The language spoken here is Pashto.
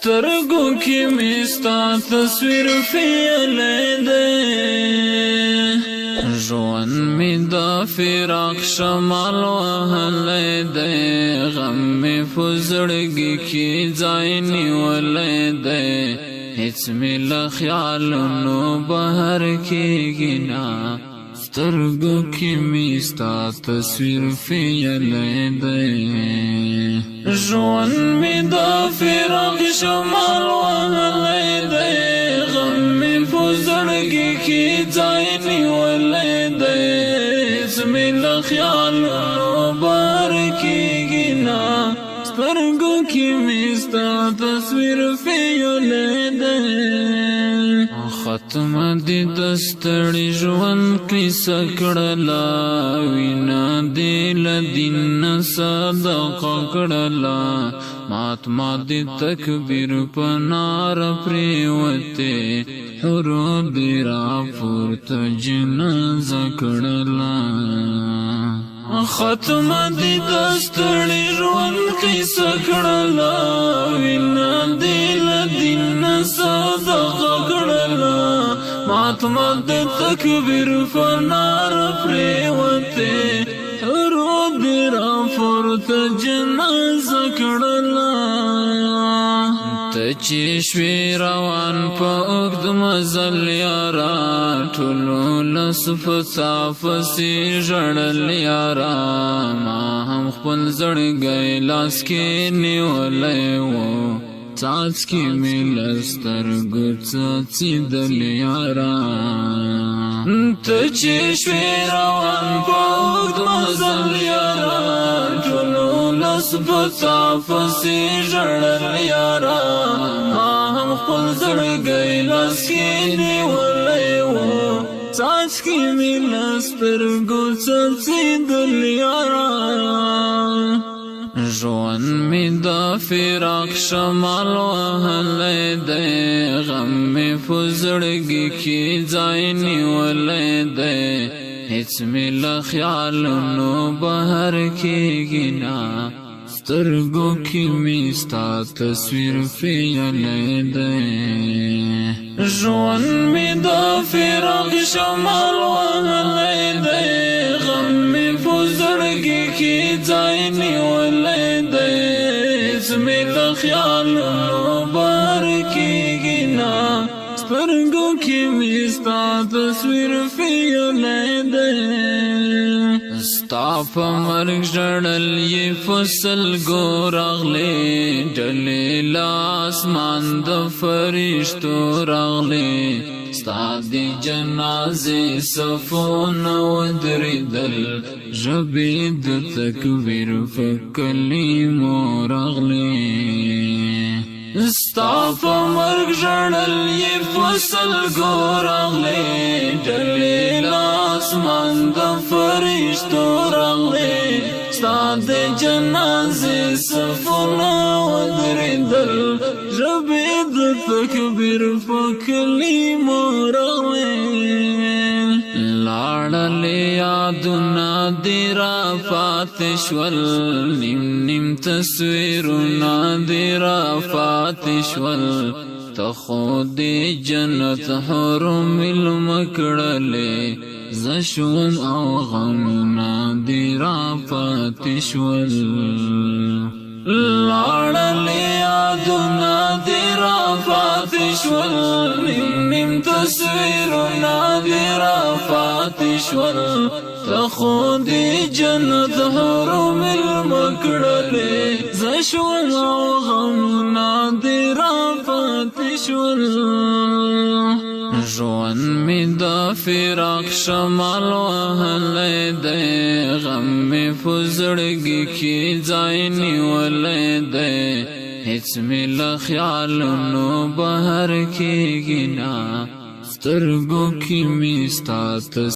سترګو کې مې ستا تصویر فیلی دی. ژوند مې د فراق شمال وهلی دی، غم مې په زړګي کې ځای نیولی دی. هیڅ مې له خیالونو بهر کېږي نه، سترګو کې مې ستا تصویر فیلی دی. ژوند مې د فراق شمال وهلی دی، غم مې په زړګي کې ځای نیولی دی. هیڅ مې له خیالونو بهر کېږي نه، سترګو کې مې ستا تصویر فیلی دی. ختم دې د ستړي ژوند قصه کړله، وینه دې له دین نه صدقه کړله. مات مات دې تکبیر په ناره پرېوتې، حورو دې راپورته جنازه کړله. ختم دې د ستړي ژوند قصه کړله، وینه دې له دین نه صدقه کړله. مات مات دې تکبیر په ناره پرېوتې، حورو دې راپورته جنازه کړله. ته چې شوې روان په اوږد مزل یاره، ټولو ولس په تا پسې ژړل یاره. ما هم خپل زړګی لاس کې نیولی و، څاڅکي مې له سترګو څاڅېدل یاره. ته چې شوې روان په اوږد مزل یاره، ټول ولس په تا پسې ژړل یاره. ما هم خپل زړګی لاس کې نیولی و، څاڅکي مې له سترګو څاڅېدل یاره. ژوند مې د فراق شمال وهلی دی، غم مې په زړګي کې ځای نیولی دی. هیڅ مې له خیالونو بهر کېږي نه، سترګو کې مې ستا تصویر فیلی دی. ژوند مې د فراق شمال وهلی دی، غم مې په زړګي کې ځای نیولی دی. هیڅ مې له خیالونو بهر کېږي نه، سترګو کې مې ستا تصویر فیلی دی. ستا په مرګ ژړل یې فصل ګو راغلې، ډلې له اسمان د فرشتو راغلې. ستا د جنازې صفونه ودرېدل، ژبې د تکبیر په کلمو راغلې. ستا په مرګ ژړل یې فصل ګو راغلې، ډلې له اسمان د فرشتو راغلې. ستا د جنازې صفونه ودرېدل، ژبې د تکبیر په کلمو راغلې. لاړلې یادونه دې را پاتې شول، نیم نیم تصویرونه دې را پاتې شول. ته خو دې جنت حورو مېلمه کړلې، زه شوم او غمونه دې را پاتې شول. لاړلې یادونه دې را پاتې شول، نیم نیم تصویرونه دې را پاتې شول. ته خو دې جنت حورو مېلمه کړلې، زه شوم او غمونه دې را پاتې شول. ژوند مې د فراق شمال وهلی دی، غم مې په زړګي کې ځای نیولی دی. هیڅ مې له خیالونو بهر کېږي نه، سترګو کې مې ستا